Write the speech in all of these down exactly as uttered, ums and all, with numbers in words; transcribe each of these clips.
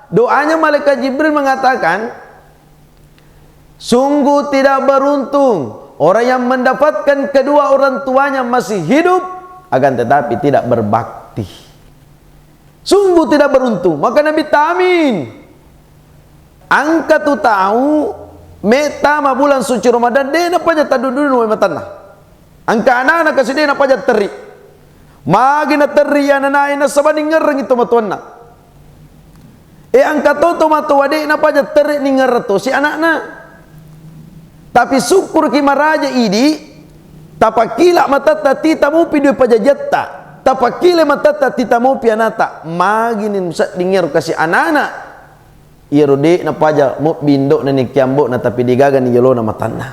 Doanya malaikat Jibril mengatakan, "Sungguh tidak beruntung orang yang mendapatkan kedua orang tuanya masih hidup, akan tetapi tidak berbakti." Sungguh tidak beruntung. Maka Nabi tamin. Engka tu tau metta ma bulan suci Ramadan, de' napaja tadudunu wae matanna. Engka anana kasi de' napaja terri. Magi naterri ananae nasaba ningerrangi tomatoanna. E, engka to tomatoa de' napaja terri ningerrang tosi anakna. Tapi sukkuruki maraja idi, tapakkila matatta tita mupi dua pajajatta, tapakkila matatta tita mupi anata, magini musedding ero kasi anana, iyaro de' napaja mobbi indo'na nekia ambo'na tapi de' gagani yolona matanna.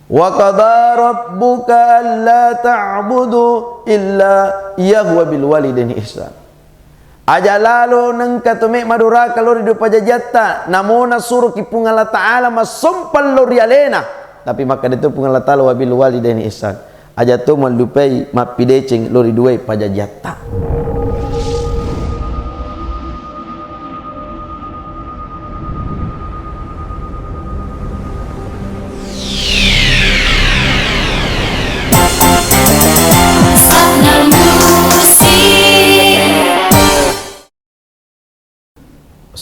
Wa qada rabbuka alla ta'budu illa iyyahu wa bil walidaini ihsan. Aja lalo nengka to me maduraka lao ri dua pajajatta, namo nasuroki Puang Allah Ta'ala massompa lao ri alena. Tapi makkeda to Puang Allah Ta'ala, "Wa bil walidaini ihsan." Aja to mallupai mappideceng lao ri duai pajajatta.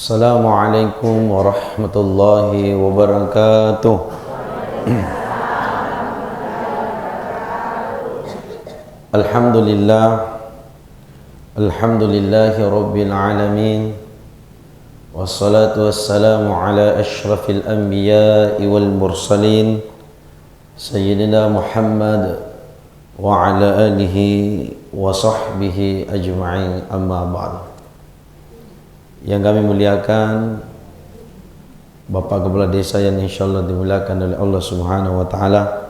Assalamualaikum warahmatullahi wabarakatuh. Alhamdulillah. Alhamdulillahi rabbil alamin. Wassalatu wassalamu ala asyrafil anbiya'i wal mursalin, Sayyidina Muhammad wa ala alihi wa sahbihi ajma'in, amma ba'du. Yang kami muliakan Bapak Kepala Desa yang insyaallah dimuliakan oleh Allah Subhanahu wa Ta'ala.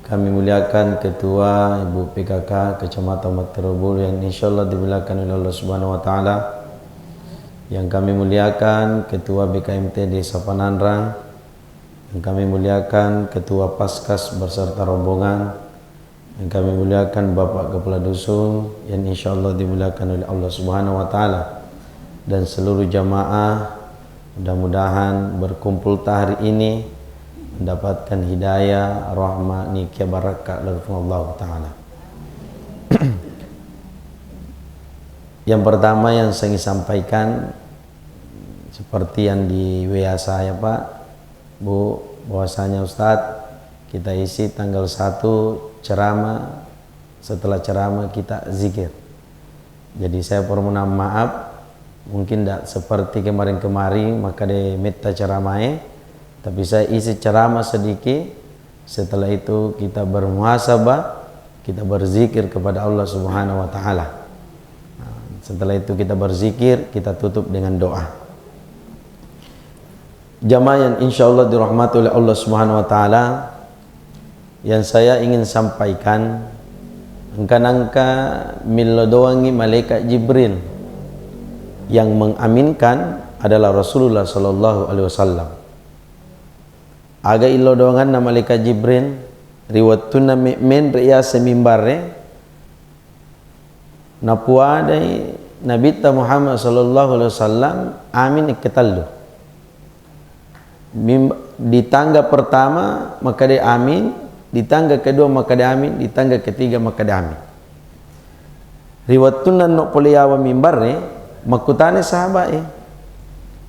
Kami muliakan Ketua Ibu P K K Kecamatan Matterobulu yang insyaallah dimuliakan oleh Allah Subhanahu wa Ta'ala. Yang kami muliakan Ketua B K M T Desa Pananrang, yang kami muliakan Ketua Paskas beserta rombongan, yang kami muliakan Bapak Kepala Dusun yang insyaallah dimuliakan oleh Allah Subhanahu wa Ta'ala, dan seluruh jamaah, mudah-mudahan berkumpul ta hari ini mendapatkan hidayah, rahmat, nikia barakka dari Allah Ta'ala. Yang pertama yang saya ingin sampaikan, seperti yang di W A saya, Pak, Bu, bahwasanya Ustadz, kita isi tanggal satu ceramah, setelah ceramah kita zikir. Jadi saya permohonan maaf, mungkin tidak seperti kemarin-kemarin, maka de metta ceramahe, tapi saya isi ceramah sedikit, setelah itu kita bermuhasabah, kita berzikir kepada Allah Subhanahu wa Ta'ala. Nah, setelah itu kita berzikir, kita tutup dengan doa. Jamaah yang insyaallah dirahmati oleh Allah Subhanahu wa Ta'ala, yang saya ingin sampaikan, engka nangka millo doangi malaikat Jibril, yang mengaminkan adalah Rasulullah sallallahu alaihi wasallam. Aga illo doanganna malaikat Jibril ri wettunna me-, menre yase mimbarre, napuadai Nabitta Muhammad sallallahu alaihi wasallam amin ikke tellu. Mim-, di tangga pertama makkeda amin, di tangga kedua makkeda amin, di tangga ketiga makkeda amin. Ri wettunna no pole yawa mimbarre, makkutana sahabae,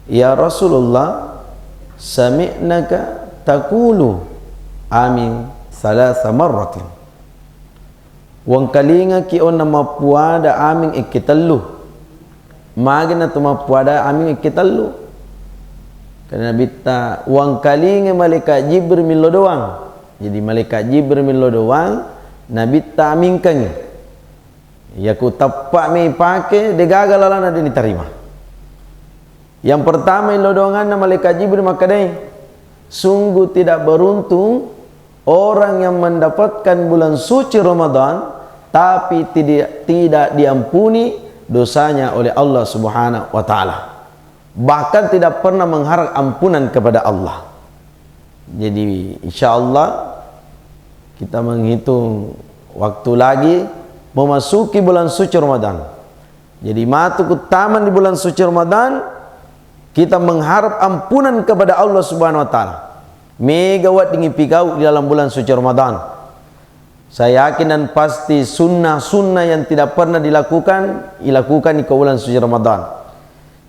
"Ya Rasulullah, sami'naka taqulu amin salasa marratin." Wangkalingaki onna mappuada amin ikke tellu. Magana tu mappuada amin ikke tellu. Karena Nabitta wangkalinga malaikat Jibril millo doang. Jadi malaikat Jibril millo doang, Nabitta aminkangi. Yaku tappa mi pake, degaga lalana deni tarima. Yang pertama, illo doanganna malaikat Jibril makkedai, "Sungguh tidak beruntung orang yang mendapatkan bulan suci Ramadan, tapi tidak, tidak diampuni dosanya oleh Allah Subhanahu wa Ta'ala. Bahkan tidak pernah mengharap ampunan kepada Allah." Jadi, insya Allah kita menghitung waktu lagi memasuki bulan suci Ramadan. Jadi, matu kuttama di bulan suci Ramadan, kita mengharap ampunan kepada Allah Subhanahu wa Ta'ala. Mega wedding ipigau di dalam bulan suci Ramadan. Saya yakin dan pasti sunnah-sunnah yang tidak pernah dilakukan, ilakukan di bulan suci Ramadan.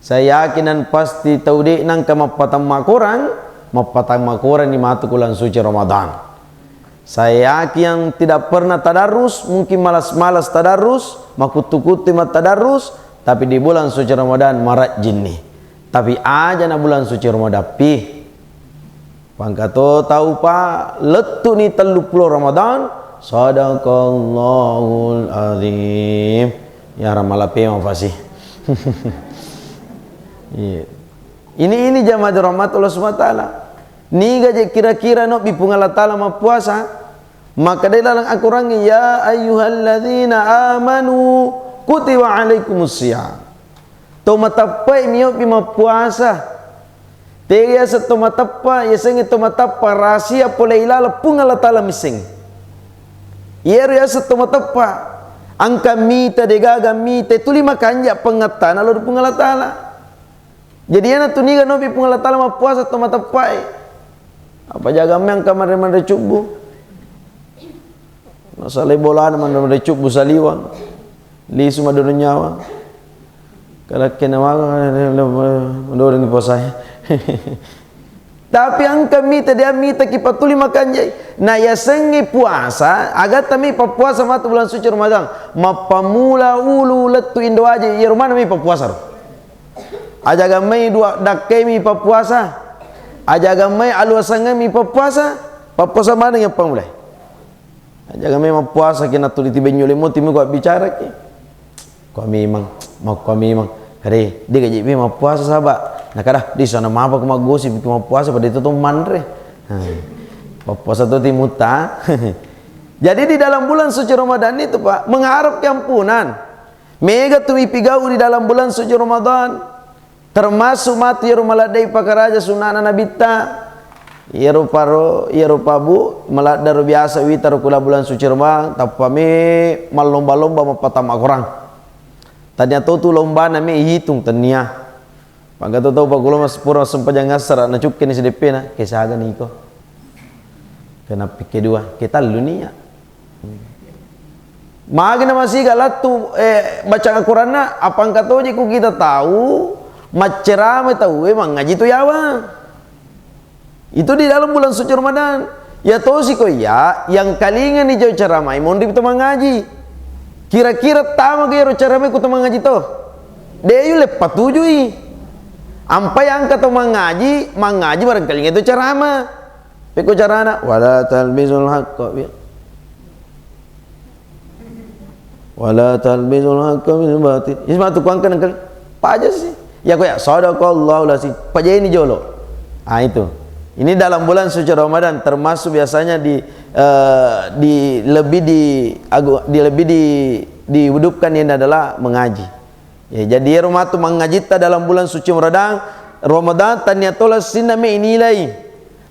Saya yakin dan pasti tau de' nangka mappatamma korang, mappatamma korang di matu bulan suci Ramadan. Saya yakin yang tidak pernah tadarrus, mungkin malas-malas tadarrus, makuttu-kuttu mattadarrus, tapi di bulan suci Ramadan marajjinni. Tapi aja na bulan suci Ramadan pi. Pangkato tau pa lettu'ni telluppulo Ramadan, sadaqallahul azim. Ya ramala pema pasi. Iya. Ini, ini jamaah dirahmati Allah Subhanahu wa Ta'ala. Niga je kira-kira nobbi Puang Allah Ta'ala mappuasa? Maka dai laleng Al-Quran, "Ya ayyuhalladzina amanu kutiba alaikumus siyam." To mateppai miobbi mappuasa. Tega yaseng to mateppa, yasengnge to mateppa rahasia pole ilaleng Puang Allah Ta'ala misseng. Iyaro yaseng to mateppa. Engka mita, degaga mita, tuli makanja pengettana lao ri Puang Allah Ta'ala. Jadi, iyanatu niga nobbi Puang Allah Ta'ala mappuasa to mateppae. Apa jaga meang engka manre-manre cubbu. Masalai bolana manre-manre cubbu saliweng. Lisu madodong nyawa. Kalakkena maga madodong puasae. Tapi engka mita, de' mita ki patuli makanjai. Na yasengnge puasa, agatta mi pappuasa matu bulan suci Ramadan. Mappamula ulu lettu indo aja, iyaro maneng mi pappuasa ro. Ajaga mai dua dakkai mi pappuasa. Ajaga mai aluasangnge mi pappuasa. Pappuasa maneng yang pamulai. Ajaga mai mappuasa ki natuli tibennyole mo timu ko bicara ki. Ko memang, makko memang. Kare, de' gaji memang puasa saba. Nakada, di sana mapa ko maggosip ki mappuasa pada itu to manre. Nah, mappuasa to timutta. Jadi di dalam bulan suci Ramadan itu, Pak, mengharap keampunan. Mega tu ipigau di dalam bulan suci Ramadan. Termasuk matu iyaro maladdai pakaraja sunnana Nabitta. Iyaro paro, iyaro pabu, maladdaro biasa witaro kula bulan suci Ramadan, tappa me mallomba-lomba mappatamma korang. Tania to tu lombana me ihitung, tania. Pangkato tau pakulo mas-, pura sempajang assara, nacukkeni sideppena, kesaga niko. Kenappi kedua, ketallu nia. Magi na masiga lattu, eh, bacang Al-Quranna, apa engka toji ku kita tau, maccerama tau, eh, mangaji to yawa. Itu di dalam bulan suci Ramadan. Ya tosi ko iya, yang kalingani jauh ceramai, monri to mangaji. Kira-kira tama ke ro ceramai ku to mangaji to? De' yulle patujui. Ampai angka to mangaji, mangaji barangkalinga to cerama. Pekko carana, wala talbisul haqqa bil, wala talbisul haqqa bil batil. Isma tu kuangka nengkali. Paja sih. Ya ko ya, sadaqallahu lazim. Pajeni jolo. Ah, itu. Ini dalam bulan suci Ramadan termasuk biasanya di, eh, di lebih di agu-, di lebih di, dihidupkan ini adalah mengaji. Ya, jadi ero matu mangajitta dalam bulan suci Ramadan, Ramadan tania tola sinna me inilai.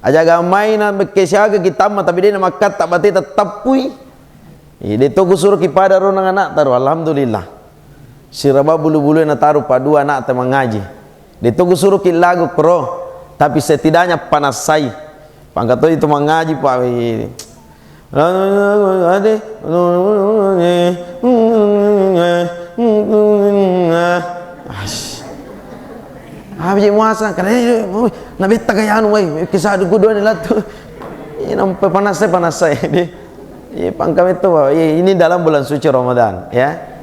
Ajaga mai na mekke siaga ki tamma, tapi de' na makkatta bateta tappui. Ya, de' to kusuro ki pada ro nang anakta ro, alhamdulillah. Siraba bulu-bulu na taru padua anakta mangaji. De' to kusuro ki lagu kro, tapi setidaknya panasai. Pangkato itu mangaji, Pak. Ade. Ash. Abi je muasa, karena nabetta kaya anu, wai, kisah duku dua ni latu. Ini nampai panas saya, panas saya. Di, iya, pangkam itu, Pak. Iya, ini dalam bulan suci Ramadan, ya.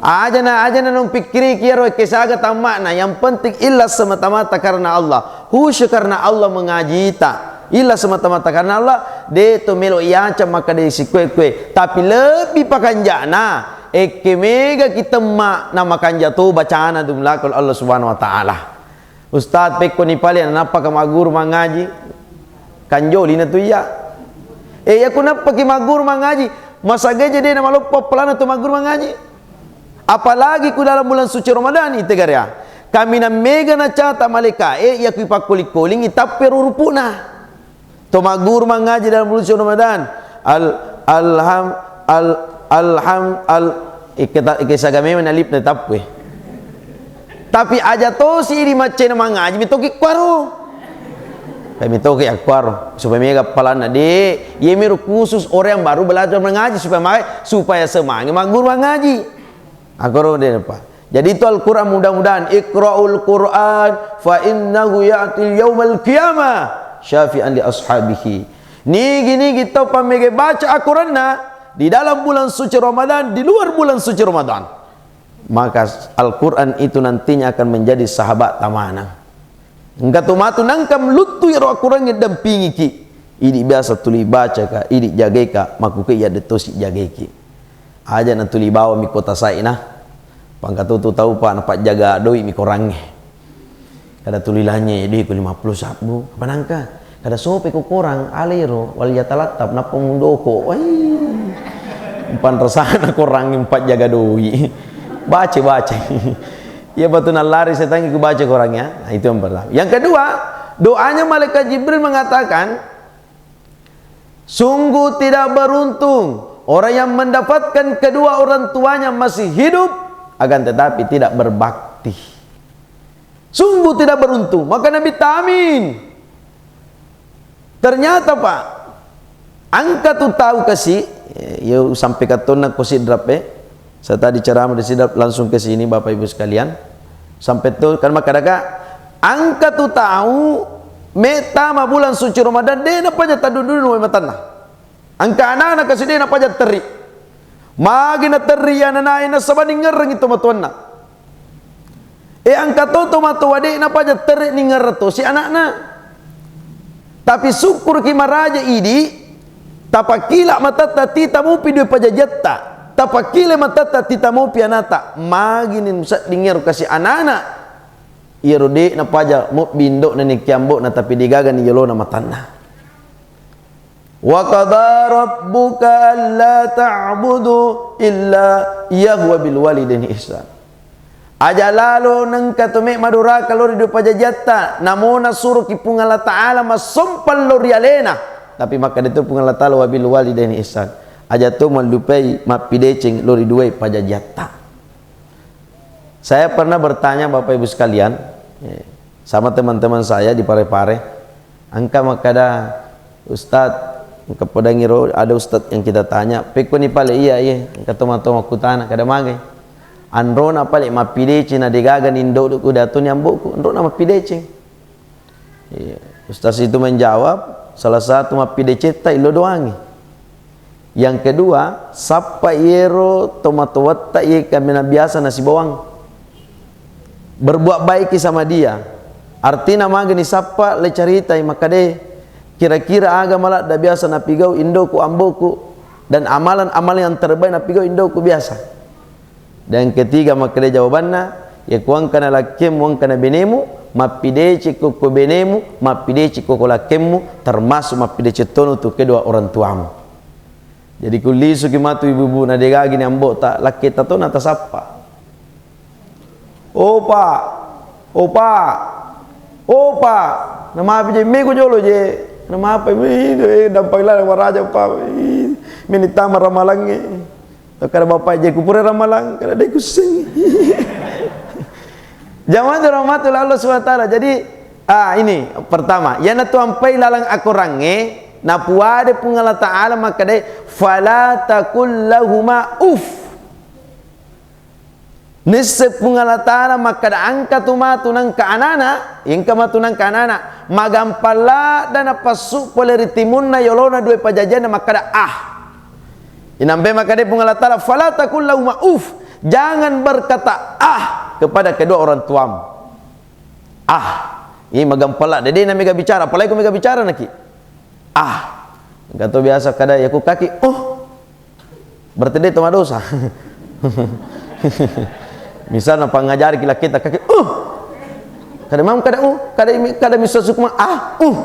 Ajana, ajana nung pikkiriki iyaro kesaga tamma'na. Yang penting ikhlas semata-mata karena Allah. Khusyuk karena Allah mengajita. Ikhlas semata-mata karena Allah. De' to melo iyaca maka de' sikue-kue. Tapi lebih pakanjana, ekke mega ki temma na makanja to bacana dumlakul Allah Subhanahu wa Ta'ala. Ustaz, pekkoni pale nappaka magguru mangaji. Kanjoli na tu iya. Eh, iya ku nappaki magguru mangaji, masagai je de' na maloppo appalana tu magguru mangaji. Apalagi ku dalam bulan suci Ramadan, itegarea. Kaminang mega nacata malaika, eh, iya ku ipakkoli-kolingi tappe ro rupu'na. To magguru mangaji dalam bulan suci Ramadan. Al-, alham-, al-, alham-, al-, Ikke ta-, ikke saga memang alif na tappu, eh. Tapi aja tosi idi maccena mangaji, metoki kuaro. Kayak metoki akuaro, supaya mega palanna, Dek. Iya miro khusus orang yang baru belajar mengaji supaya ma-, supaya semangat magguru mangaji. Akoro de pa. Jadi itu Al-Quran, mudah-mudahan, "Iqra'ul Quran fa innahu ya'til yaumal qiyamah syafi'an li ashabihi." Nigi-nigi tau pammege baca Al-Quranna di dalam bulan suci Ramadan, di luar bulan suci Ramadan, maka Al-Quran itu nantinya akan menjadi sahabat tamana. Engka to matu nangka luttui ro Al-Quran dampingiki. Idi biasa tuli bacaka, idi jagaika, makuke iya de tosi jagaiki. Aja na tuli bawami kota saina. Pangkatutu tau pa napajjaga doi mi korangnge. Kada tuli lanye doi ku lima puluh sabbu. Apa nangka? Kada sope ku korang, alero, wal yatalattaf, nappa mundoko. Wai. Panrasana korangnge mpajjaga doi. Baca, baca. Iya batu nallari setangnge ku baca korang ya. Nah, itu yang pertama. Yang kedua, doanya malaikat Jibril mengatakan, "Sungguh tidak beruntung orang yang mendapatkan kedua orang tuanya masih hidup, akan tetapi tidak berbakti." Sungguh tidak beruntung. Maka Nabi tamin. Ternyata, Pak, angka tu tau kasi, eh, yo sampai katonna ko Sidrap, eh. Saya tadi ceramah di Sidrap, langsung ke sini, Bapak Ibu sekalian. Sampai tu, kan makkadaka, angka tu tau metta ma bulan suci Ramadan, de napaja tadudunu matanna. Angka anana kasi de napaja terri. Magi na terri ananae nasaba ningerreng tomatoanna. E, angka to tomatoa de napaja terri ningerreng tosi anakna. Tapi sukkuruki maraja idi, tapakkila matatta tita mupi dua pajajatta, tapakkila matatta tita mupi anata, magini musedding ero kasi anana, iyaro de napaja mobbi indo'na ni kiambo'na, tapi degaga ni yolona matanna. Wa qada rabbuka alla ta'budu illa iyyahu wa bil walidaini ihsan. Aja lalo nengka to me madoraka lori dua pajajatta, namona suroki Puang Allah Ta'ala massompang lori alena. Tapi makkeda to Puang Allah Ta'ala, "Wa bil walidaini ihsan." Aja to mallupai mappideceng lori duai pajajatta. Saya pernah bertanya, Bapak Ibu sekalian, eh, sama teman-teman saya di Parepare, engka makkeda, "Ustaz, engka podangi ro, ada ustaz yang kita tanya, pekkoni pale iya, iya, engka toma-toma kutana, kada magai. Anrona pale mappideceng na degaga ni indo'ku datoni ambo'ku, anrona mappideceng." Iya. Ustaz itu menjawab, "Salah satu mappidecetta illo doangi. Yang kedua, sappa iyero tomatoatta iye kaminang biasa nasibawang. Berbuat baiki sama dia." Artina magani sappa le caritai makkade, kira-kira aga maladda biasa napigau indoku amboku dan amalan-amalan yang terbaik napigau indoku biasa. Dan ketiga, makkeda jawabanna, iya kuangkana lakkemu, angkana benemu, mappidecekko ko benemu, mappidecekko ko lakkemu, termasuk mappideceng tonu tu kedua orang tuamu. Jadi kullisuki matu ibu-ibu na degagini ambo'ta, lakketa to natasappa. "Opa, opa, opa." Namapi je, meko jolo je. Namapa, wih, eh, dampang laleng maraja, pa. Ih, meni tama ramalangnge. Kada bapak je kupura ramalang, kada de kusseng. Jamaah dirahmati Allah Subhanahu wa Ta'ala. Jadi, ah, ini pertama, yana tu ampai laleng akorangnge, napuade Puang Allah Ta'ala makkadai, "Fala takul lahuma uff." Nisseng Puang Allah Ta'ala makkada, engka tu matu nengka anana, engka matu nengka anana, magampang ladda napassu pole ri timunna yolona dua pajajianna makkada, "Ah." Inampe makkada Puang Allah Ta'ala, "Fala takul lahuma uff." Jangan berkata "ah" kepada kedua orang tuamu. "Ah." Ini magampang ladda, de na mega bicara, apalagi ko mega bicara naki. "Ah." Engka to biasa kada, ya ku kaki, "Uh." Berarti de to madosa. Misalna pangajari ki lakketa kaki, "Uh." Kada mau kada, "Uh." Kada mi-, kada misa sukma, "Ah, uh."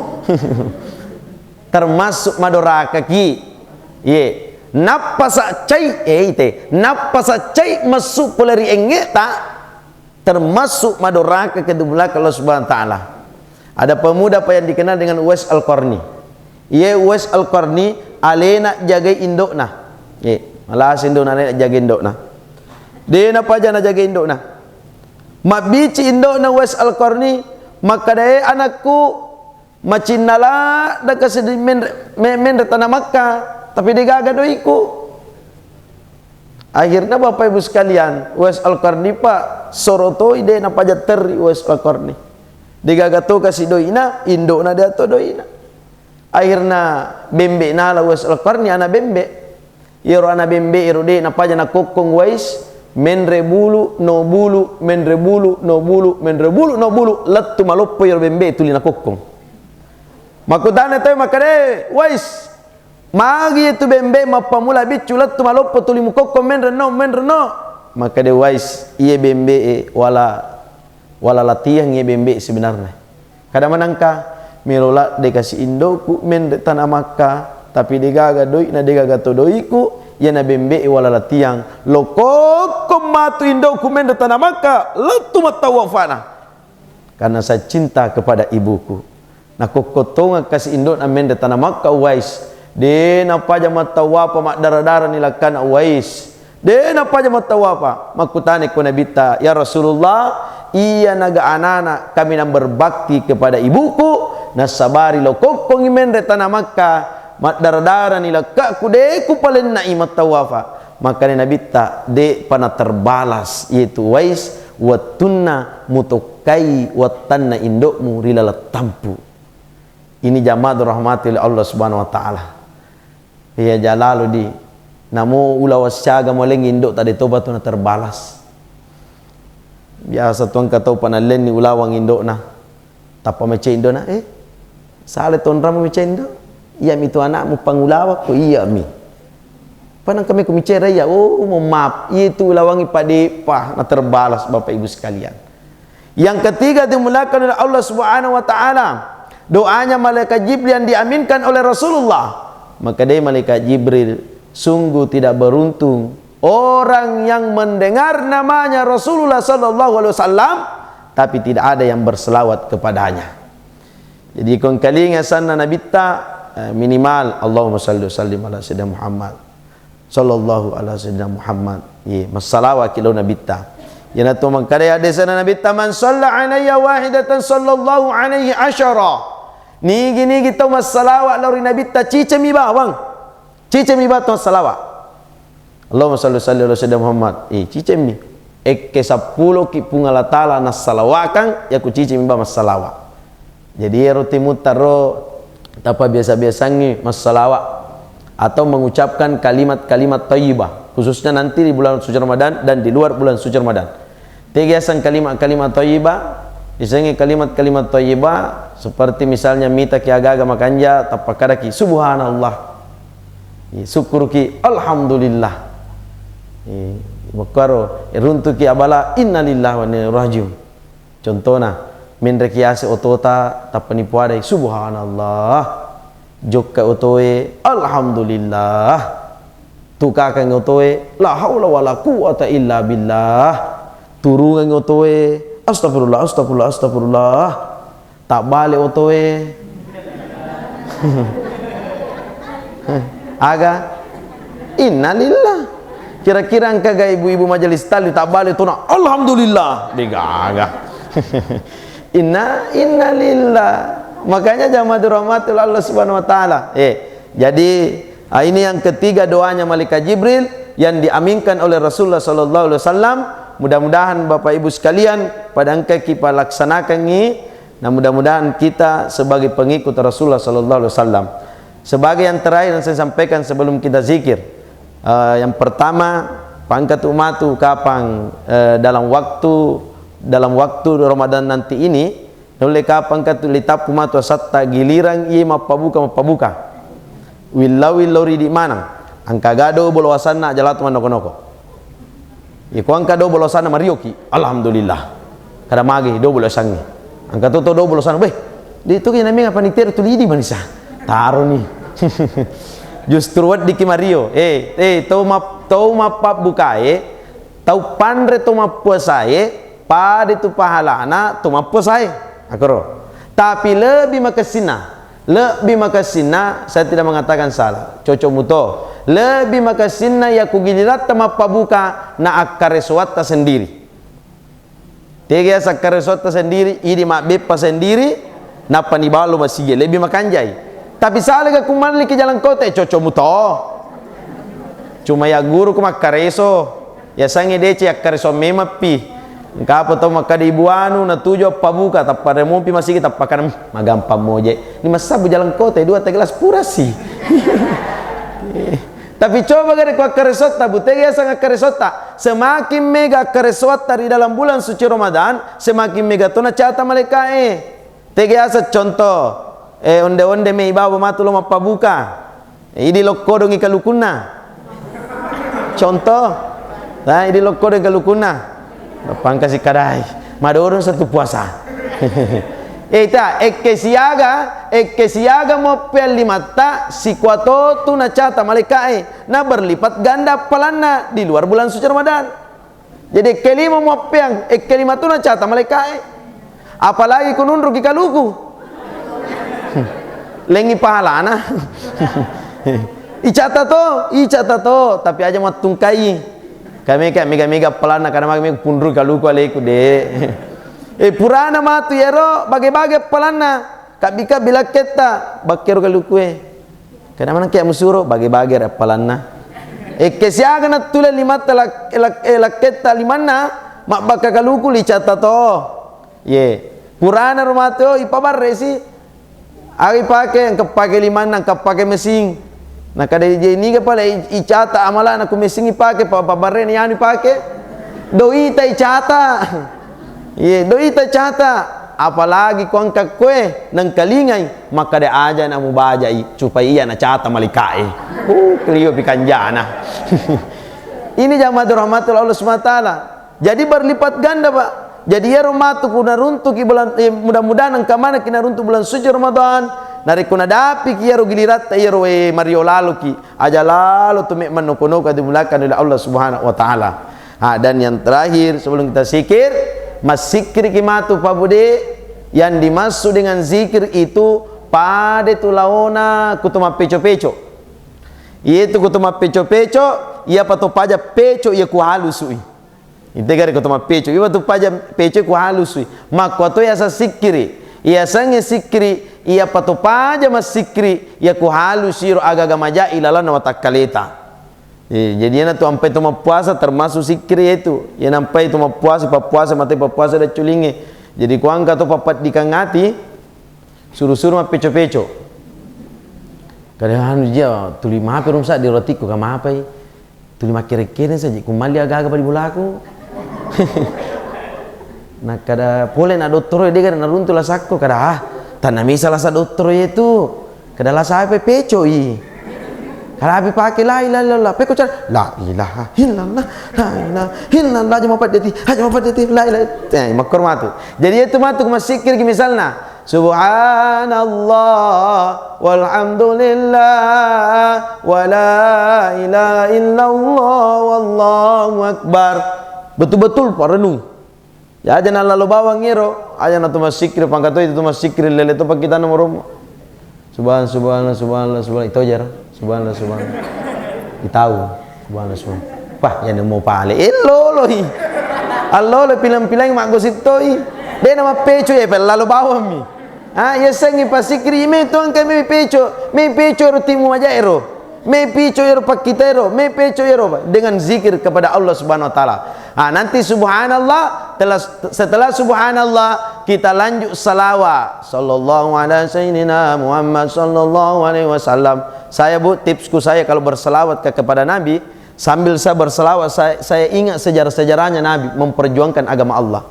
Termasuk madoraka ki. Ye. Nappa saccai, eh, ite. Nappa saccai massu pole ri engeta. Termasuk madoraka kedubulaka Allah Subhanahu wa Ta'ala. Ada pemuda apa yang dikenal dengan Uwais Al-Qarni. Iye Uwais Al-Qarni alena jagai indo'na. Ye, malasa indo'na alena jagai indo'na. De' napaja najaga indo'na. Mabbici indo'na Uwais Al-Qarni, makkeda, "E anakku, macinnala' daka seddi menre, me-, menre tana Makkah, tapi de' gaga doiku." Akhirna Bapak Ibu sekalian, Uwais Al-Qarni pa soro toi de' napaja terri Uwais Al-Qarni. De' gaga to kasi doi'na, indo'na de' to doi'na. Akhirna bembe' nala Uwais Al-Qarni ana bembe'. Iyaro ana bembe' ero de' napaja nakokkong Uwais, menre bulu, no bulu, menre bulu, no bulu, menre bulu, no bulu, lettu maloppo iyaro bembe' tuli nakokkong. Makkutana toi makkeda, "E, Uwais, magi tu bembe' mappamula biccu lettu maloppo tuli mukokkong menre no, menre no?" Makkeda Uwais, "Iye bembe' e wala, wala latihan iye bembe' sebenarnya." Kada manangka, "Melo ladde kasi indo'ku menre tana Makkah, tapi de' gaga doi'na, de' gaga to doiku, iyana bembe' e wala latiang, lo kokkong matu indo'ku menre tana Makkah, lettu mattawafana. Karena saya cinta kepada ibuku." Nakokkong tonga kasi indo'na menre tana Makkah Uwais, de' napaja mattawafa maddara-dara ni lakkana Uwais. De' napaja mattawafa. Makkutana ko Nabitta, "Ya Rasulullah, iyanaga anana kaminang berbakti kepada ibuku, nasabari lo kokkongi menre tana Makkah, maddara-dara ni lakka'ku, de' kupalennai mattawafa." Makkeda Nabitta, "De' pa naterbalas, iyetu Uwais, wettunna mutokkai wattanna indo'mu ri laleng tampu." Ini jamaah dirahmati oleh Allah Subhanahu wa Ta'ala. Iya, jalalu di. Namo ulaweng siaga moleng indo'ta de' topa tu naterbalas. Biasa tu engka tau panallenni ulaweng indo'na. Tappa mecce indo'na, "Eh, sale tonramu mecce indo'? Iyami tu anakmu pangulaweng ko iyami." Panangka meko micera iya, "Oh, mohon maaf, iye tu ulawangi pa de' pa naterbalas, Bapak Ibu sekalian." Yang ketiga dimuliakan oleh Allah Subhanahu wa Ta'ala, doanya malaikat Jibril yang diaminkan oleh Rasulullah. Makkeda malaikat Jibril, "Sungguh tidak beruntung orang yang mendengar namanya Rasulullah sallallahu alaihi wasallam, tapi tidak ada yang berselawat kepadanya." Jadi, ko engkalinga asenna Nabitta, eh, minimal, "Allahumma salli wa sallim ala Sayyidina Muhammad." Sallallahu ala sayyidina Muhammad. Iye, massalawaki lao Nabitta. Iyanatu makkeda hadisna Nabitta, "Man shalla alayya wahidatan sallallahu alaihi asyara." Nigi-nigi tau massalawa lao ri Nabitta, cicemmi bawang. Cicemmi bawang tau massalawa. "Allahumma salli salli ala sayyidina Muhammad." Iye, cicemmi. Ekke seppulo ki Puang Allah Ta'ala nassalawakang, yaku cicemmi bawang massalawa. Jadi, ero timutta ro tappa biasa-biasangngi massalawa atau mengucapkan kalimat-kalimat thayyibah, khususnya nanti di bulan suci Ramadan dan di luar bulan suci Ramadan. Tegi aseng kalimat-kalimat thayyibah, isengngi kalimat-kalimat thayyibah seperti misalnya mitaki aga-aga makanja, tappa kadaki, "Subhanallah." Sukkuruki, "Alhamdulillah." Makkaro, runtuki abala, "Innalillahi wa inna ilaihi rajiun." Contona, menreki ase otota, tappa nipoadai, "Subhanallah." Jokka otoe, "Alhamdulillah." Tukakang otoe, "La haula wala quwwata illa billah." Turungang otoe, "Astagfirullah, astagfirullah, astagfirullah." Tabbale otoe. Aga? Innalillah. Kira-kira engkaga ibu-ibu majelis taklim tabbale tona, "Alhamdulillah." Degaga. Inna, innalillah. Makanya jamaah dirahmati oleh Allah Subhanahu wa Ta'ala. Eh, jadi, ah, ini yang ketiga doanya malaikat Jibril yang diaminkan oleh Rasulullah sallallahu alaihi wasallam. Mudah-mudahan Bapak Ibu sekalian pada engka ki palaksanakangi. Nah, mudah-mudahan kita sebagai pengikut Rasulullah sallallahu alaihi wasallam. Sebagai yang terakhir yang saya sampaikan sebelum kita zikir. Eh, yang pertama, pangkatu matu kapang, eh, dalam waktu, dalam waktu Ramadan nanti ini, nulle kapang katu litappu matu asatta gilirang iye mappabuka, mappabuka. Willau-willau ridi maneng. Engka ga do bolo asanna aja latu mannoko-noko. Iko engka do bolo asanna marioki. Alhamdulillah. Kada magi do bolo asangnge. Engka to, to do bolo asanna. Weh, di tu kena menga panitia tuli idi manisa. Taroni. Justru weddiki mario. Eh, eh, tau map-, tau mappabbukae, tau panre to mappuasae, pada tu pahalana to mappuasae. Akoro. Tapi lebih makessinna. Lebih makessinna, saya tidak mengatakan salah. Cocok muto. Lebbi makessinna iya ku giliratta mappabuka na akkaresoatta sendiri. Tega yaseng akkaresoatta sendiri, idi mabbeppa sendiri, nappa nibawa lo masigi, lebbi makanjai. Tapi salega ku malliki jalan kota, eh, cocomu to. Cuma yagguruku makkareso, yasengnge deceng akkareso memeppi. Engkapa to makkada ibu anu, natuju appabuka, tappa remopi masigi, tappa kana, "Hmm, magampang moje. Ni massabu jalan kota, dua tiga gelas purasi." Tapi coba gare ku akkaresotta, Bu, tega yaseng akkaresotta. Semakin mega akkaresoatta ri dalam bulan suci Ramadan, semakin mega to nacata malaika'e. Tega yaseng contoh, eh, onde-onde mei baba matu lo mappabuka. Idi lokkodongi kalukunna. Contoh, nah, idi lokkodongi kalukunna. Pangkasi kadai. Madorong satu puasa. Eh, ta, ekke siaga, ekke siaga moppeang limatta, sikuatotu nacata malaika'e, na berlipat ganda appalanna di luar bulan suci Ramadan. Jadi, ekke lima muappeang, ekke lima tu nacata malaika'e. Apalagi ku nunruki kaluku. Lengi pahalana. Icata to, icata to, tapi aja mattungkai. Kami kayak mega-mega appalanna, karena mega punrui kaluku aleku, de. Eh, purana matu yero, bage-bage appalanna. Kabbi-kabbi lakketta, bakkero kalukue. Kada maneng kiya musuro, bage-bage ri appalanna. Ekke siaga nattule limatta lak-, lak-, eh, lakketta limanna, mabbakka kaluku licata to. Ye. Purana ro matu, ipabarresi. Aga ipake, engka pake limanna, engka pake mesing. Nakada je niga pale i-, icata amalana ku mesing ipake, pa-, pabarrena yanu ipake. Doita icata. Ye, doita cata, apalagi ko engka koe nengkalingai, makkada aja na mubajai, supaya iya nacata malaika'e. Uh, kelio pi kanjana. Ini jamaah rahmatul Allah Subhanahu wa Ta'ala. Jadi berlipat ganda, Pak. Jadi iyaro matu ku naruntuki bulan, eh, mudah-mudahan engka manekki naruntuk bulan suci Ramadan. Narekko nadapiki iyaro giliratta iyaro, eh, mario laloki. Aja lalo tu me mannoko-noko dimulakan oleh Allah Subhanahu wa Ta'ala. Ah, dan yang terakhir, sebelum kita zikir, massikkiriki matu, Pak Bude. Yang dimaksud dengan zikir itu pada tu laona kutu mappeco-peco. Iyetu kutu mappeco-peco, iya pato paja peco iya kuhalusui. Integare kutu mappeco, iya pato paja peco kuhalusui. Makkuato yasa sikkiri. Iyasangnge sikkiri, iya pato paja massikkiri, iya kuhalusi ro aga-aga maja ilalanna watakkaleta. Eh, jadi iyana tu ampai to mappuasa termasuk sikkiri itu. Iyana ampai to mappuasa, pappuasa, mate pappuasa dacculingnge. Jadi kuangka to pappaddikang ati, suru-suru mappeco-peco. Kada anu jia, tuli mape rum sa di rotikku, kamapai. Tuli makkere-kere saja, kumalli aga-aga pada bolaku. Nakkada pole na dottoro, dega naruntu lasakko, kada, ah, tanna misa lasa dottoro itu. Kada lasa apa pecoi. Kalapi pake la ilaha illallah. Peko cara la ilaha illallah. La ilaha illallah. Aja mapaddeti. Aja mapaddeti. La ilaha. Eh, makkor matu. Jadi itu matu massikkiriki misalna. Subhanallah walhamdulillah wala ilaha illallah wallahu akbar. Betul-betul parenung. Ya, aja nalalo bawang ero, aja na tu massikkiri, pangkatoi tu massikkiri, lele tu pakkita nomoromu. Subhan, subhanallah, subhanallah, subhanallah. Itu aja, subhanallah, subhanallah. Itau, subhanallah, subhanallah. Wah, ya nemu pale. Eh, loloi. Allolo pilang-pilang maggosip toi. De na mappeco ya, pe lalo bawang mi. Ah, iya sengi passikkiri, me tu angka me peco, me peco ero timu aja ero. Me pico ero pakkita ero, me peco ero dengan zikir kepada Allah Subhanahu wa Ta'ala. Ah, nanti subhanallah, telah, setelah subhanallah, kita lanjut salawat. Sallallahu ala sayyidina Muhammad sallallahu alaihi wasallam. Saya, Bu, tipsku saya kalau berselawat ke, kepada Nabi, sambil saya berselawat, saya, saya ingat sejarah-sejarahnya Nabi memperjuangkan agama Allah.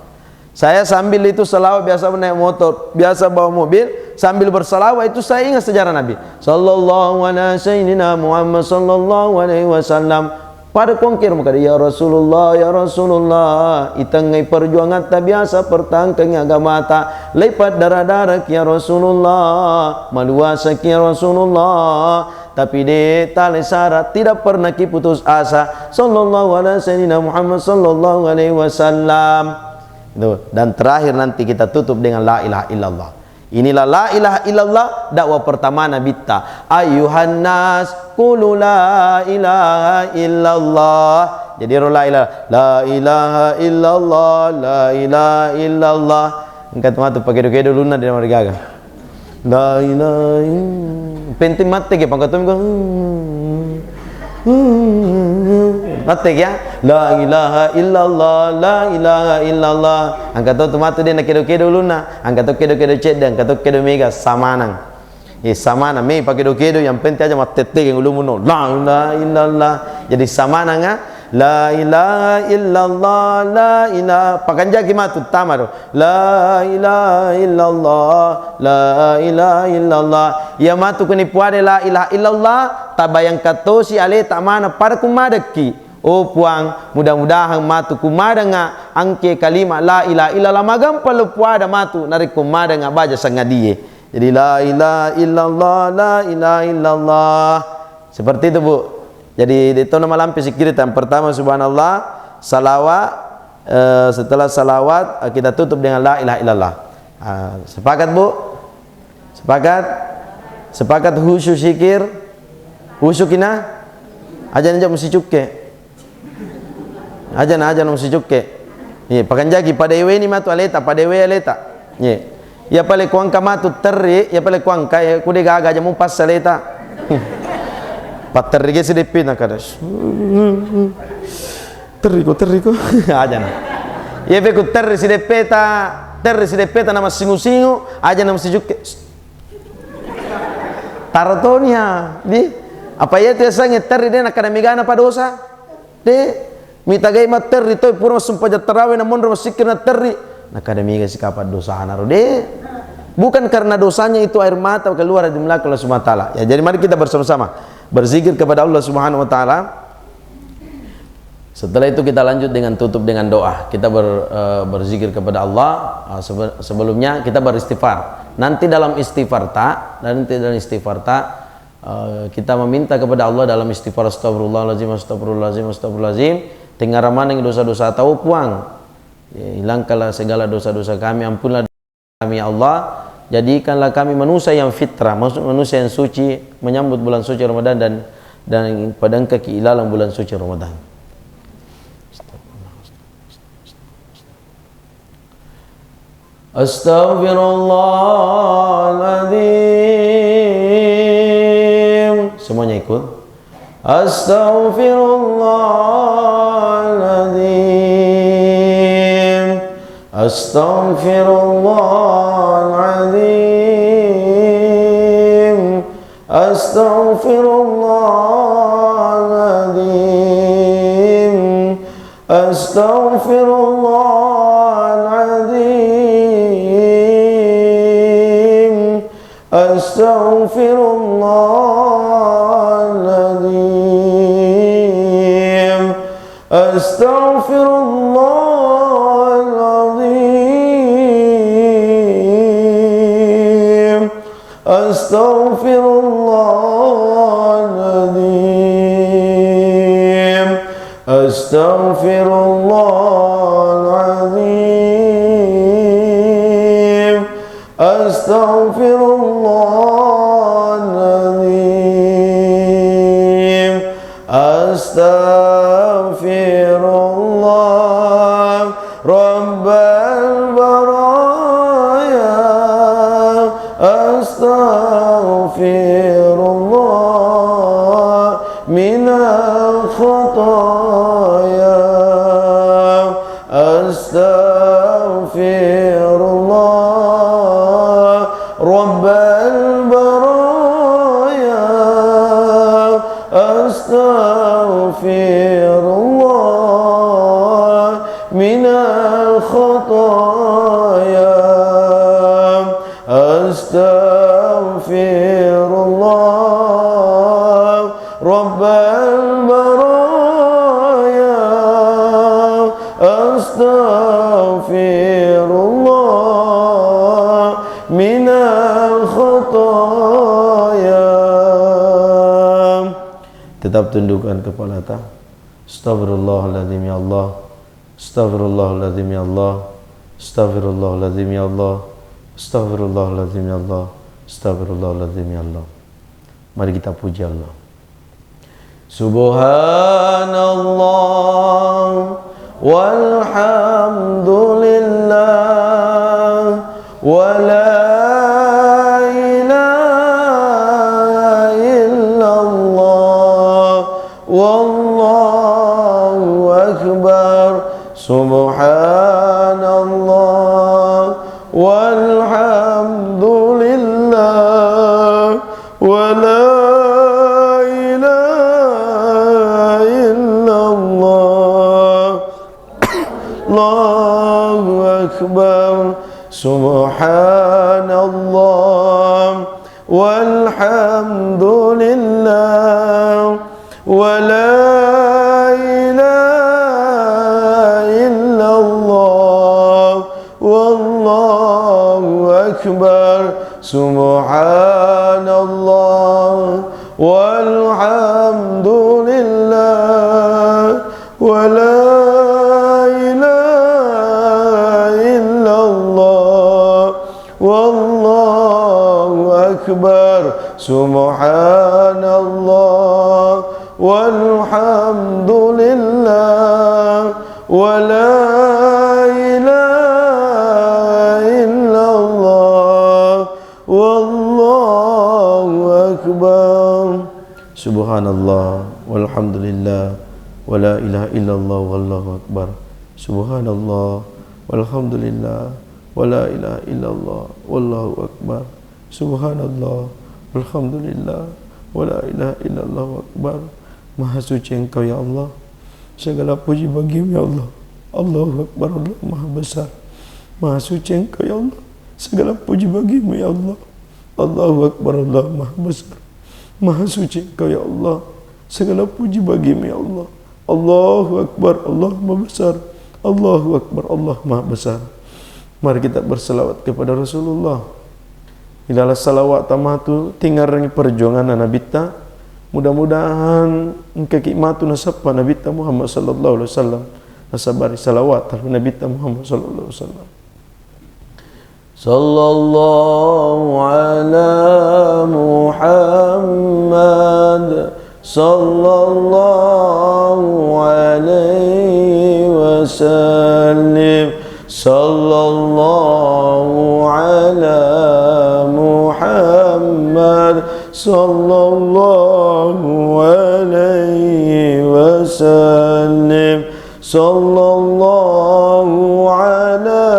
Saya sambil itu selawat, biasa naik motor, biasa bawa mobil, sambil berselawat itu saya ingat sejarah Nabi. Sallallahu ala sayyidina Muhammad sallallahu alaihi wasallam. Pada kongkir maka, "Ya Rasulullah, ya Rasulullah, itengngai perjuangan ta biasa pertahankan agamata, lepat darah-darah ya Rasulullah, maluasa ya Rasulullah, tapi de tale syarat, tidak pernah ki putus asa." Sallallahu ala sayyidina Muhammad sallallahu alaihi wasallam. Tuh, dan terakhir nanti kita tutup dengan la ilaha illallah. Inilah la ilaha illallah, dakwah pertama Nabitta. Ayuhan nas, Qulu la ilaha illallah. Jadi ro la ilaha, la ilaha illallah, la ilaha illallah. Engka tu matu pakedo-kedo ulunna de' namarigaga. La ilaha ill-, penting mate ki, pangkatumi ko. Mate ki ya. La ilaha illallah, la ilaha illallah. Engka to tu matu de' nakedo-kedo ulunna, engka to kedo-kedo cedde, engka to kedo mega, samanang. Eh, samana, me pakedo-kedo, yang penting aja mattettegeng ulumuno. La ilaha illallah. Jadi samananga, la ilaha illallah, la ilaha. Pakanjaki matu, tama do. La ilaha illallah, la ilaha illallah. Iya matu kuni puade la ilaha illallah, tabayangkan tosi aleta mana pada kumadekki. Oh Puang, mudah-mudahan matu kumadanga angke kalima la ilaha illallah magampa lo puada matu narekko madanga baja sangadie. Jadi, la ilaha illallah, la ilaha illallah. Seperti itu, Bu. Jadi, de' to namalampe sikkirita. Yang pertama, subhanallah, salawat, eh, setelah salawat, eh, kita tutup dengan la ilaha illallah. Ah, sepakat, Bu? Sepakat? Sepakat khusyuk zikir? Khusyuk kina? Aja' nja' mesti cukke. Aja' na, aja' na mesti cukke. Iye, pakanjaki padeweni matu aleta, padewe aleta. Iye. Iya pale kuangka matu terri, iya pale kuangka, eh, kude gaga aja' mupassa aleta. Patterri ge sideppena kada. Terriko, terriko. Aja' na. Iya pe ku terri sideppeta, terri sideppeta na massingu-singu, aja' na mesti cukke. Taro toni ha, di? Apa iya tu yasengnge terri de' nakkada megana padosa? De'. Mitagai matterri toi, pura massumpajang tarawe na monro massikkir na terri. Nakkada mega sikapa dosana ro, de'. Bukan karena dosanya itu air mata keluar dari belakang Allah Subhanahu wa Ta'ala. Ya, jadi mari kita bersama-sama berzikir kepada Allah Subhanahu wa Ta'ala. Setelah itu kita lanjut dengan tutup dengan doa. Kita ber-, eh, berzikir kepada Allah. Ah, sebe-, sebelumnya kita beristighfar. Nanti dalam istighfar ta, nanti dalam istighfar ta, eh, kita meminta kepada Allah dalam istighfar, "Astagfirullahaladzim, astagfirullahaladzim, astagfirullahaladzim." Tengngara maneng dosa-dosa tau, Puang. Ya, hilangkanlah segala dosa-dosa kami, ampunlah kami, ya Allah, jadikanlah kami manusia yang fitrah, maksud manusia yang suci, menyambut bulan suci Ramadan dan, dan pada engkaki ilalang bulan suci Ramadan. Astaghfirullahaladzim. Semuanya ikut. Astaghfirullahaladzim. Astaghfirullahaladzim. Astaghfirullahaladzim. Astaghfirullahaladzim. Astaghfirullahaladzim. Astaghfirullahaladzim. Astaghfirullahaladzim. Astaghfirullahaladzim. Astaghfirullahaladzim. Astaghfirullah Rabbal baraya. Astaghfirullah minal khataya. Astaghfirullah Rabbal baraya. Astaghfirullah minal khataya. Astaghfirullah Rabbal baraya. Astaghfirullah minal khataya. Tetap tundukkan kepala ta. Astaghfirullahaladzim ya Allah. Astaghfirullahaladzim ya Allah. Astaghfirullahaladzim ya Allah. Astaghfirullahaladzim ya Allah. Astaghfirullahaladzim ya Allah. Mari kita puji Allah. Subhanallah, walhamdulillah, wa la ilaha illallah, wallahu akbar. Subhanallah, walhamdulillah, wa la ilaha illallah. Allahu akbar. Subhanallah, walhamdulillah, wa la ilaha illallah, wallahu akbar. Subhanallah, walhamdulillah, wa la ilaha illallah, wallahu akbar. Subhanallah, walhamdulillah, wa la ilaha illallah, wallahu akbar. Subhanallah, walhamdulillah, wa la ilaha illallah, wallahu akbar. Subhanallah, walhamdulillah, wa la ilaha illallah, wallahu akbar. Subhanallah, walhamdulillah, wa la ilaha illallah, akbar. Maha suci Engkau, ya Allah. Segala puji bagimu, ya Allah. Allahu Akbar, Allah Maha Besar. Maha suci Engkau, ya Allah. Segala puji bagimu, ya Allah. Allahu Akbar, Allah Maha Besar. Maha suci Engkau, ya Allah. Segala puji bagimu, ya Allah. Allahu Akbar, Allah Maha Besar. Allahu Akbar, Allah Maha Besar. Mari kita berselawat kepada Rasulullah. Ilalah salawat tamatu tingarangi perjuanganna Nabitta. Mudah-mudahan engkaki matu nasappa Nabitta Muhammad sallallahu alaihi wasallam. Nasabari salawat terhadap Nabitta Muhammad sallallahu alaihi wasallam. Sallallahu ala Muhammad. Sallallahu alaihi wasallim. Sallallahu ala Muhammad. Sallallahu alaihi wasallim. Sallallahu ala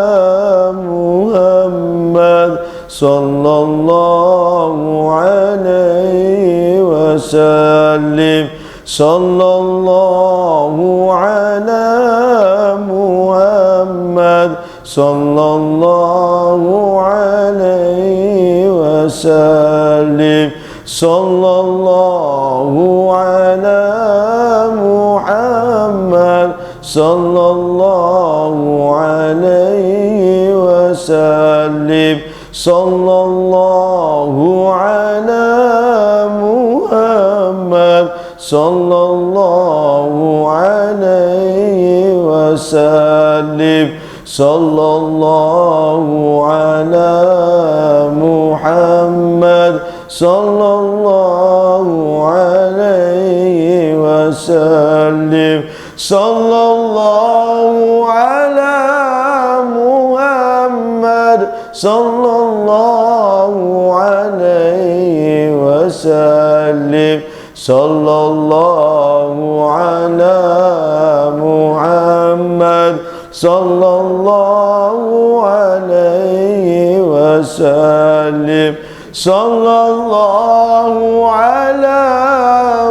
Muhammad. Sallallahu alaihi wasallim. Sallallahu ala Muhammad. Sallallahu alaihi wasallim. Sallallahu ala Muhammad. Sallallahu alaihi wasallim. Sallallahu ala Muhammad. Sallallahu alaihi wasallim. Sallallahu ala Muhammad. Sallallahu alaihi wasallim. Sallallahu ala Muhammad. Sallallahu alaihi wasallim. Sallallahu ala Muhammad. Sallallahu alaihi wasallim. Sallallahu ala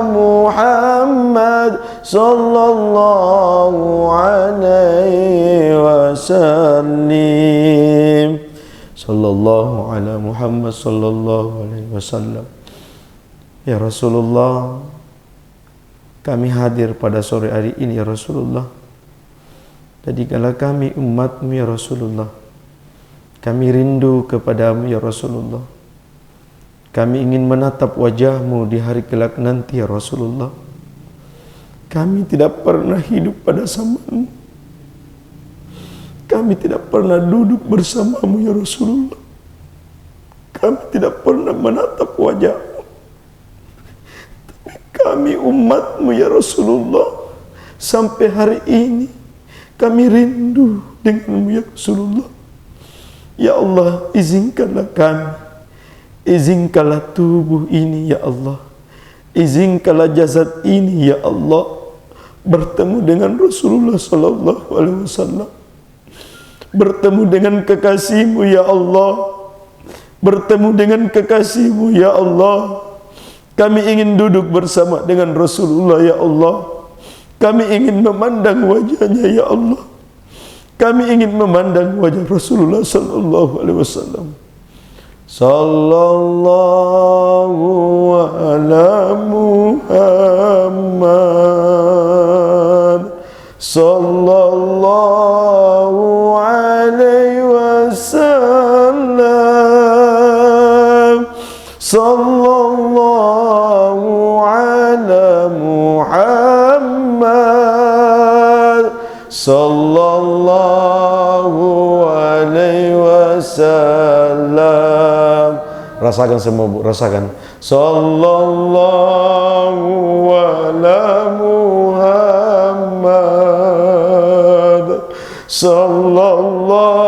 Muhammad. Sallallahu alaihi wasallim. Sallallahu ala Muhammad sallallahu alaihi wasallam. Ya Rasulullah, kami hadir pada sore hari ini, ya Rasulullah. Jadikanlah kami umatmu, ya Rasulullah. Kami rindu kepadamu, ya Rasulullah. Kami ingin menatap wajahmu di hari kelak nanti, ya Rasulullah. Kami tidak pernah hidup pada zamanmu. Kami tidak pernah duduk bersamamu, ya Rasulullah. Kami tidak pernah menatap wajahmu. Tapi Kami umatmu, ya Rasulullah, sampai hari ini kami rindu denganmu, ya Rasulullah. Ya Allah, izinkanlah kami, izinkanlah tubuh ini, ya Allah, izinkanlah jasad ini, ya Allah, bertemu dengan Rasulullah sallallahu alaihi wasallam. Bertemu dengan kekasihmu, ya Allah. Bertemu dengan kekasihmu, ya Allah. Kami ingin duduk bersama dengan Rasulullah, ya Allah. Kami ingin memandang wajahnya, ya Allah. Kami ingin memandang wajah Rasulullah sallallahu alaihi wasallam. Sallallahu ala Muhammad. Sallallahu alaihi wasallam. Sallallahu ala Muhammad. Sallallahu alaihi wasallam. Rasakan semua, Bu, rasakan. Sallallahu ala Muhammad. Sallallahu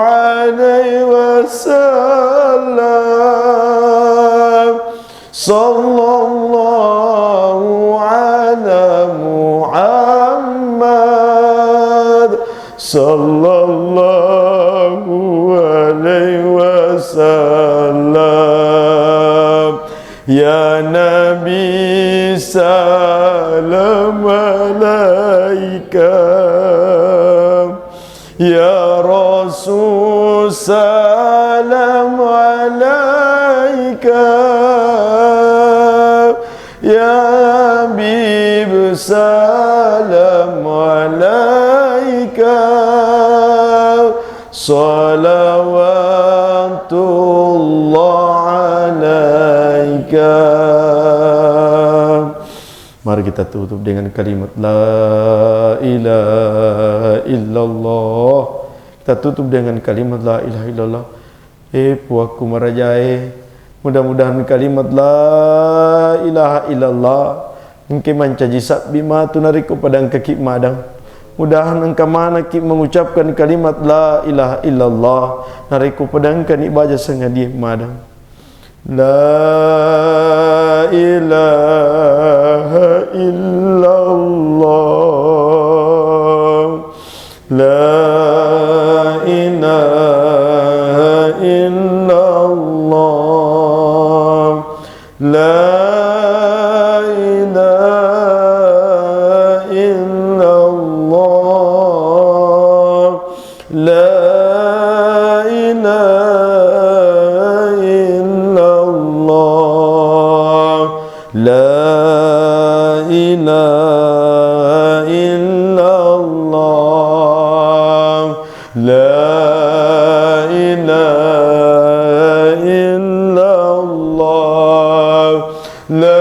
alaihi wasallam. Sallallahu ala Muhammad. Sallallahu alaihi wasallam. Ya Nabi, salam alaika. Ya Rasul, salam alaika. Ya Habib, salam alaika. Salawatullah alaika. Mari kita tutup dengan kalimat la ilaha illallah. Kita tutup dengan kalimat la ilaha illallah. Eh, puakku marajae, mudah-mudahan kalimat la ilaha illallah engke mancaji sabbi matu narekko pada engkaki madang. Mudahan engka manakki mengucapkan kalimat la ilaha illallah narekko pada engkani baja sangadie madang. La ilaha illallah. La ilaha illallah. La ilaha illallah. La ilaha illallah. La ilaha illallah. La ilaha illallah. La ilaha illallah. La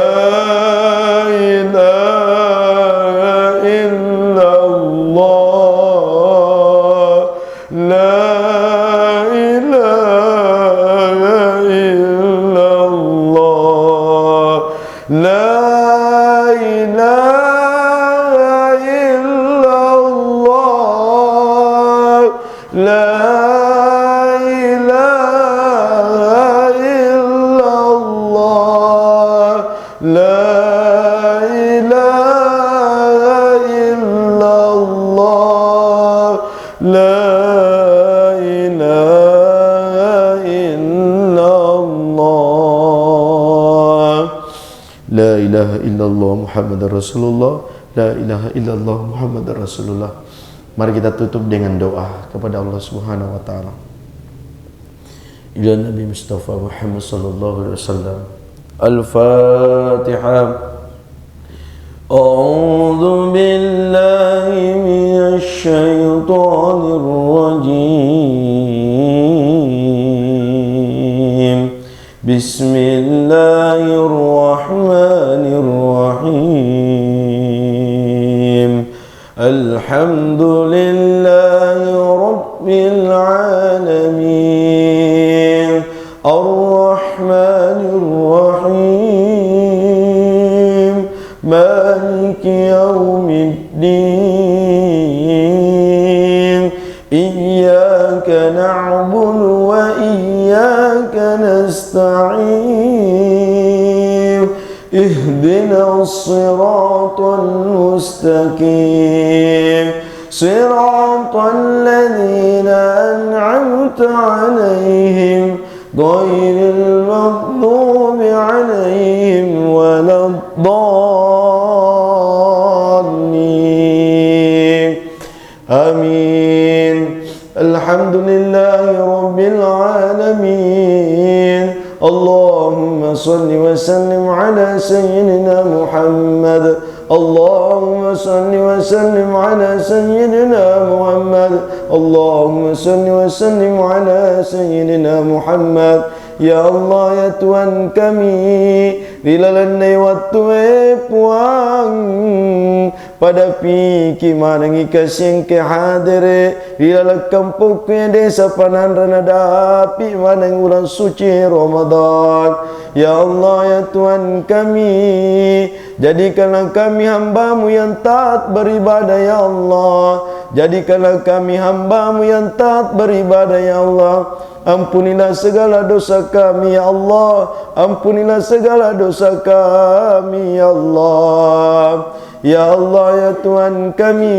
ilaha illallah. La ilaha illallah. La ilaha illallah. La ilaha illallah. La ilaha illallah. La ilaha illallah Muhammadar Rasulullah. La ilaha illallah Muhammadar Rasulullah. Mari kita tutup dengan doa kepada Allah Subhanahu wa Ta'ala. Ila Nabi Mustafa Muhammad sallallahu alaihi wasallam. Al-Fatihah. أعوذ بالله من الشيطان الرجيم. بسم الله الرحمن الرحيم. الحمد لله رب العالمين. الرحمن الرحيم. نعبد وإياك نستعين. اهدنا الصراط المستقيم. صراط الذين أنعمت عليهم غير المغضوب عليهم ولا الضالين. آمين. الحمد لله رب العالمين. اللهم صل وسلم على سيدنا محمد. اللهم صل وسلم على سيدنا محمد. اللهم صل وسلم على سيدنا محمد. Ya Allah, ya Tuhan kami, ri lalenna wettu e Puang, padapiki manengngi kasi engka hadere ri laleng kampokku e, desa Pananra, nadapi maneng uleng suci Ramadan. Ya Allah, ya Tuhan kami, jadikanlah kami hamba-Mu yang taat beribadah, ya Allah. Jadikanlah kami hamba-Mu yang taat beribadah, ya Allah. Ampunilah segala dosa kami, ya Allah. Ampunilah segala dosa kami, ya Allah. Ya Allah, ya Tuhan kami,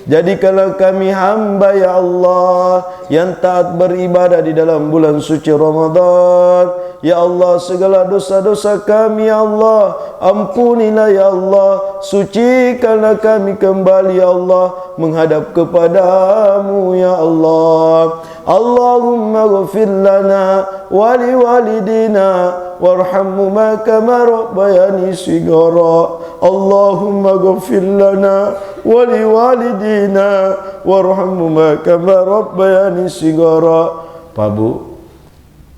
jadikanlah kami hamba, ya Allah, yang taat beribadah di dalam bulan suci Ramadan. Ya Allah, segala dosa-dosa kami, ya Allah, ampunilah, ya Allah, sucikanlah kami kembali, ya Allah, menghadap kepada-Mu, ya Allah. اللهم اغفر لنا ولوالدينا وارحمهما كما ربياني صغارا. اللهم اغفر لنا ولوالدينا وارحمهما كما ربياني صغارا. Pak Bu,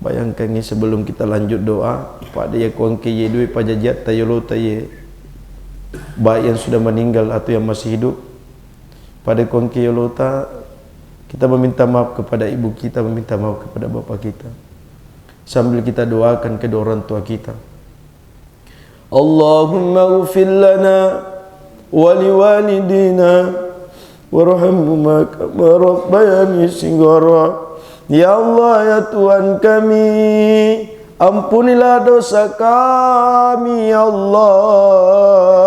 bayangkangngi sebelum kita lanjut doa, pada iya kuangke ye dua pajajiatta yolota ye, baik yang sudah meninggal atau yang masih hidup, pada kuangke yolota, kita meminta maaf kepada ibu kita, meminta maaf kepada bapak kita. Sambil kita doakan kedua orang tua kita. اللهم اغفر لنا ولوالدينا وارحمهما كما ربياني صغارا. Ya Allah, ya Tuhan kami, ampunilah dosa kami, ya Allah.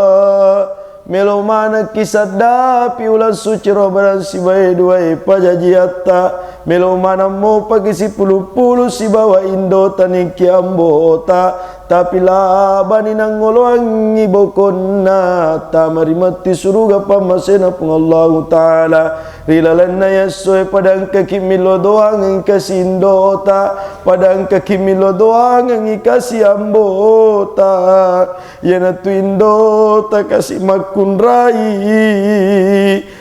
Melo manekki saddapi uleng suci Ramadan sibawa duae pajajiatta. Melo maneng mopaki sipulu-pulu sibawa indota nengki ambota. Tapi labani nangoloangngi bokonna tama ri matti suruga pammasena Puang Allahu Ta'ala. Ri lalenna yessoe padangkaki millo doangengngi kasi indota, padangkaki millo doangengngi kasi ambota. Iyanatu indota kasi makkunrai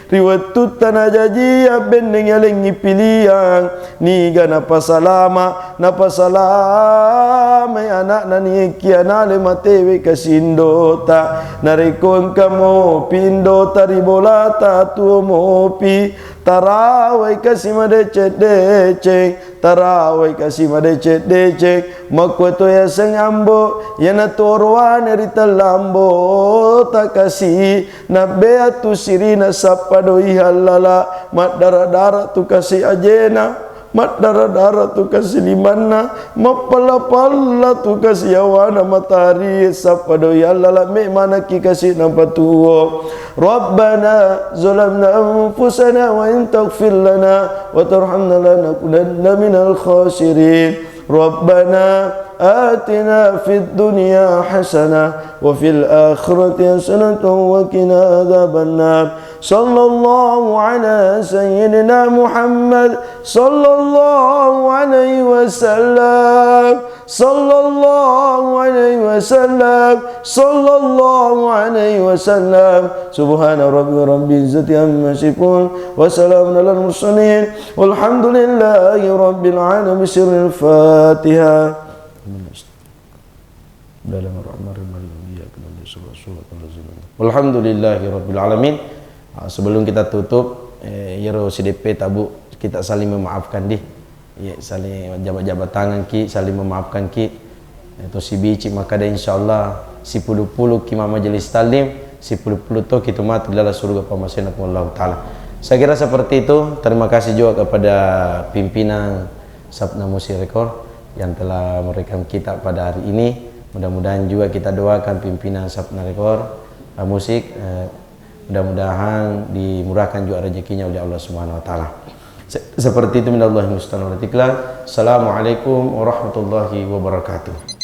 ri wettutta najajia benneng yalengngi piliang, niga napasalama, napasalamai anakna niekki anale matewe kasi indota. Narekko engka mopi indota ri bolata tuo mopi, tarawai kasi madeceng-deceng, tarawai kasi madeceng-deceng, makkuato yaseng ambo, iyanatu orowane ri tella ambota kasi, nabbea tu sirina sappa doi hallala, maddara-dara tu kasi ajena, maddara-dara tu kasi limanna, mappalla-palla tu kasi yawana matahari sappa doi hallala, me manakki kasi napatuo. ربنا ظلمنا أنفسنا وإن تغفر لنا وترحمنا لنكونن من الخاسرين. ربنا آتنا في الدنيا حسنة وفي الآخرة حسنة وقنا عذاب النار. صلى الله على سيدنا محمد، صلى الله عليه وسلم. صلى الله عليه وسلم، صلى الله عليه وسلم. سبحان ربك رب العزة عما يصفون، وسلام على المرسلين، والحمد لله رب العالمين. بسر الفاتحة. بسم الله الرحمن الرحيم. الحمد لله رب العالمين. Ah, sebelum kita tutup, eh, iyaro sideppe tabu, kita saling memaafkan di. Iya, saling jaba-jaba tanganki, saling memaafkanki. Itu sibici makkeda, insyaallah, sipulu-pulu ki ma majelis taklim, sipulu-pulu to ki tu matu ri laleng suruga pammasena Puang Allahu Ta'ala. Saya kira seperti itu. Terima kasih juga kepada pimpinan Sapna Musik Record yang telah memberikan kita pada hari ini. Mudah-mudahan juga kita doakan pimpinan Sapna Record, eh, Musik, eh, mudah-mudahan dimurahkan juga rezekinya oleh Allah Subhanahu wa Ta'ala. Se- seperti itu, minallahi musta'an wal iqlal. Assalamualaikum warahmatullahi wabarakatuh.